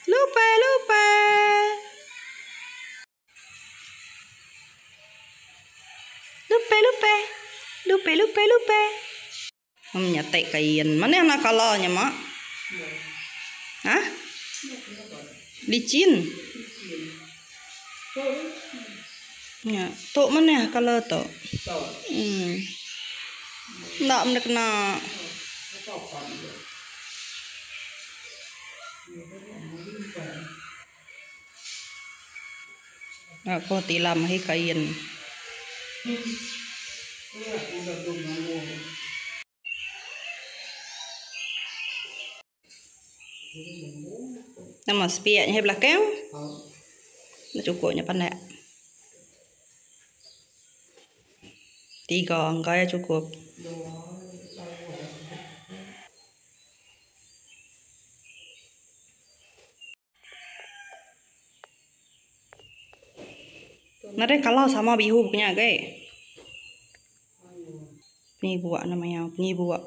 Lupa lupa. Lupa lupa. Lupa lupa lupa. Nyatai kain. Mana anak kala nya mak? Ha? Licin. Nya, tok mana kala tok? Hmm. Ndak menda kena. Aku tilam ahi kain. Nama sepiak nya belakang. Enda cukup nya pandak. Tiga angka ya cukup. Nadai kala sama bihu buka nya agi. Penyibuak nama iya, penyibuak.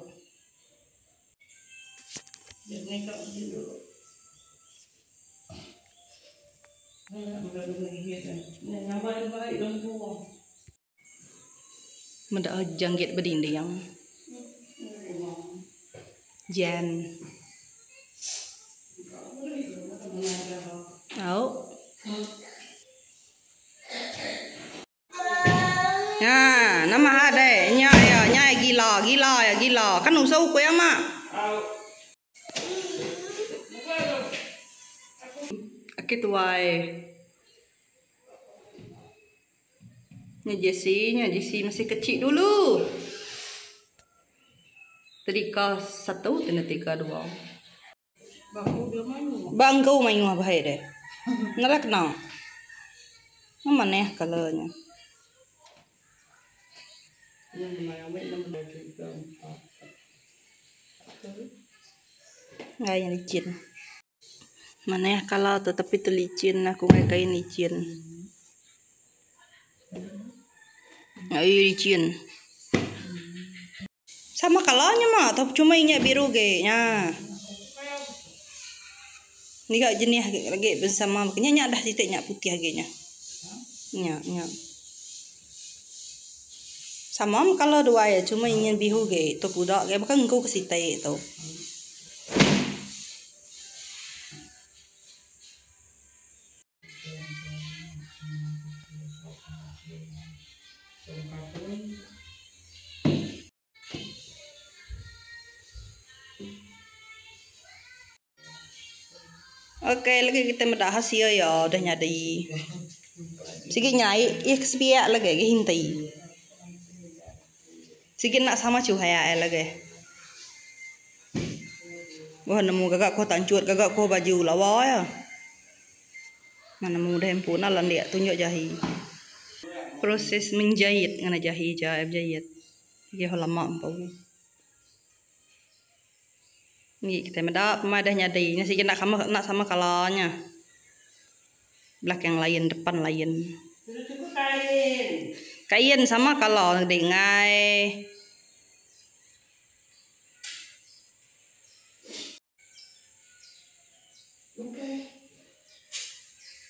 Meda janggit bedinding. Jan. Au. Ha, nama ha deh? Nya ya, nya ya gila, gila ya gila. Kan usau ku ya mak. Aki tuai. Nya Jesse, nya Jesse masih kecil dulu. Tadika satu, tadika dua. Bangku mayuh bahai deh. Nala kena. Manah color nya. Ngai nya licin. Manah kala tu tapi telicin aku ngai kain licin. Ai licin. Sama kala nya ma tau cuma inya biru ge nya. Ngiga jenih agi sama nya nya dah siti nya putih agi nya. Nya nya. Sama meh kala duai cuma inya bihu ge tu puda ge baka engku ke siti tu. Ok lagi kita meda hasil iya udah nyadi. Sigi nyai ih ke sepiak lagi agi hinti. Sigi enda sama chuhai ai lagi. Wah nemu gaga ko tanchut gaga ko baju lawa iya. Mana nemu deh empu enda landik tunjuk jahi. Proses menjahit ngena jahi ja bejahit. Agi ho lama empu. Ngi kitai meda pemai deh nyadi nya sigi enda kama enda sama kala nya. Belakang lain depan lain. Kain sama kala di ngai.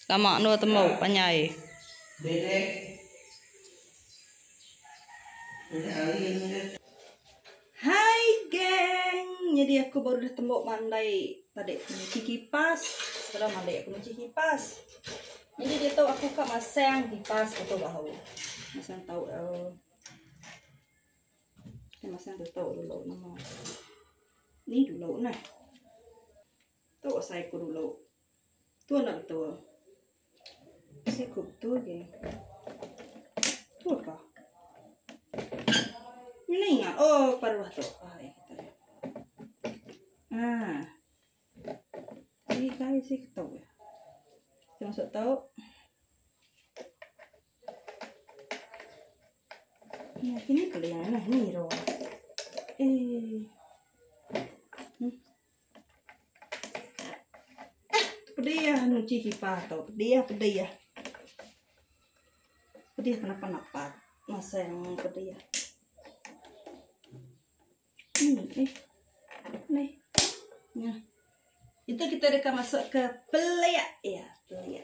Lama endur tembu panjai. Hai geng, nyadi aku baru dah tembu mandai tadi nyuci kipas. Sebedau mandi aku nyuci kipas. Nyadi diatu aku ka masang kipas ku tu bahu. Masang tau eh. Masang tu tau dulu nama. Ni dulu nah. Tu asai ku dulu. Tu enda betul. Asai ku betul je. Tu ka. Ni ingat. Oh, paruh tu. Ah, eh, kita. Ah. Ni kai si ketu. Kita masuk tu. Ni kini kali yang nah ni ro. Eh. Hmm. Pedih nyuci kipas tu. Pedih pedih. Pedih kenapa napa. Masa yang pedih. Ni eh. Ni. Ya. Itu kita deka masuk ke pelik ya, pelik.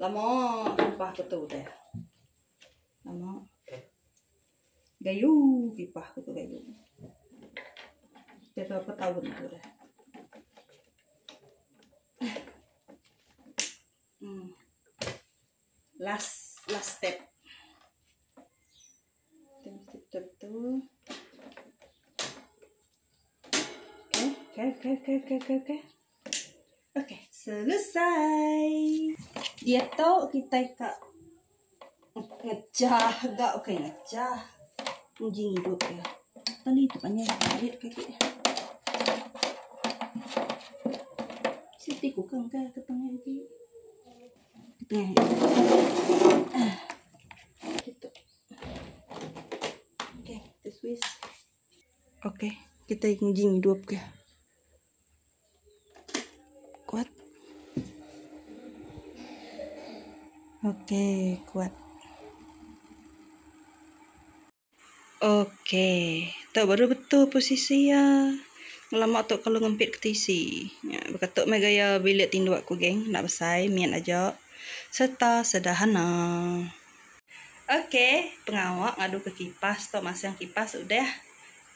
Lama kipah ku tu udah. Lama. Gayu kipah ku tu gayu. Dah berapa tahun tu udah. Last last step. Kita mesti betul-betul. Okay, okay, okay, okay, okay, okay. Okay, selesai. Diatu kitai ka ngejah ga okay ngejah. Nguji ngidup iya. Tali tu panjai tarit ke agi. Siti ku ke engka ke tengah agi. Ke tengah agi. Kitu. Okay, kita squeeze. Okay, kita nguji ngidup ke. Kuat. Okay, kuat. Okay, tu baru betul posisi iya. Ngelama tu kalau ngempit ke tisi. Nya baka tu meh gaya bilik tinduk aku geng, enda besai, mit aja serta sederhana. Okay, pengawa ngadu ke kipas tu masang kipas udah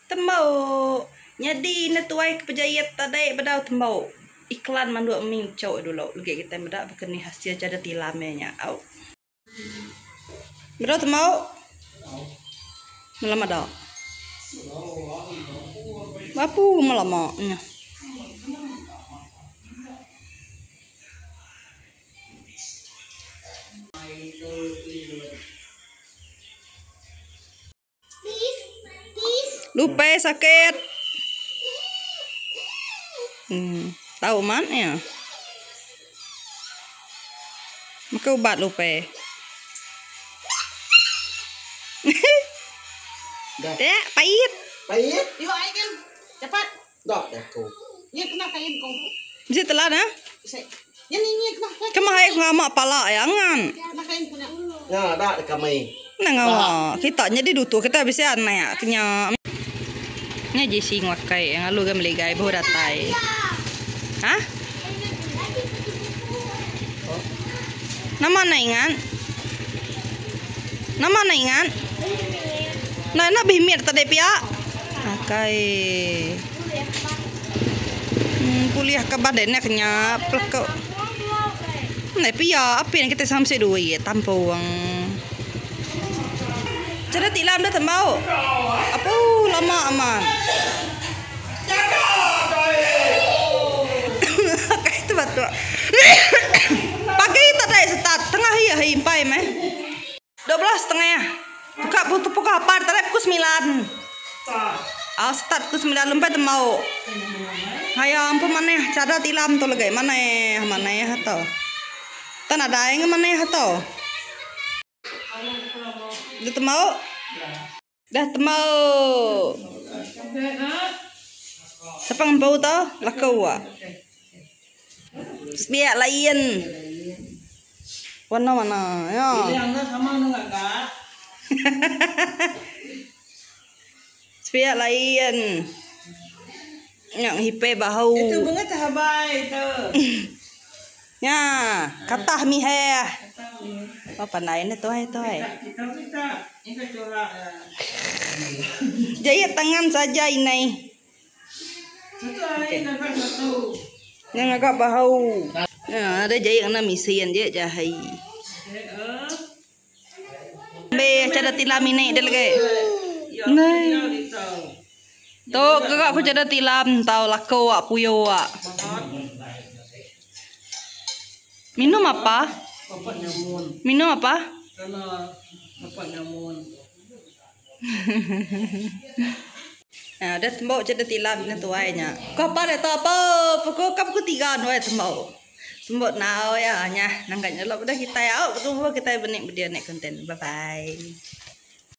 tembu. Nyadi ne tuai ke pejait tadi bedau tembu. Iklan manduk mi uchu dulu legi kitai meda baka ni hasil chara tilam iya nya au. Bedau tembu. Melama da. Apu melama nya. Lupai sakit. Tau man iya. Maka ubat lupai. Tek pait. Pait. Yuk ai kan. Cepat. Dak aku. Nya kena kain kau. Bisi telan ah. Bisi. Nya ni ni kena. Kemah ai ngama pala ya ngan. Kena kain punya. Nya dak kami. Nah ngawa. Kita nyadi dutu kita bisi anak kenya. Nya JC nguakai yang lalu ga meligai bahu datai. Ha? Nama nak ingat? Nama nak ingat? Nah, nak bihmit tadi pia. Akai. Kuliah ke badan nya kenya pelekau. Ndai pia apin kita samsi duit tampung. Chara tilam dah tembau. Apu lama amat. Akai tu batuk. Pagi tak dai start tengah hari hari empai meh. 12 setengah. Buka pukul 8 tadi pukul 9. Ah start pukul 9 lempai tembau. Haya ampun maneh cara tilam tu lagi maneh maneh tu. Tak nadai ngan maneh tu. Dah tembau? Dah tembau. Siapa ngempau tu? Laku ah. Sebiak lain. Warna-warna ya. Yang sama dengan kak. Sebiak lain. Yang hipe bahu. Itu bunga cabai itu. Ya, katah mi he. Oh pandai ni tuai tuai. Kita kita ini corak ya. Jahit tangan saja ini. Satu hari dapat satu. Yang agak bahu. Ya, ada jahit kena mesin je jahit. Be cara tilam ini dia lagi. Nei. Tu kakak aku cara tilam tau laku ak puyo ak. Minum apa? Bapak nyamun. Minum apa? Karena bapak nyamun. Ya, dah tembok cara tilam ni tuai nya. Kau apa dah tahu apa? Pukul kap pukul 3 nuai tembok. Tembok nau ya nya. Nangkat nyelok dah kita ya. Betul kita benik berdia naik konten. Bye bye.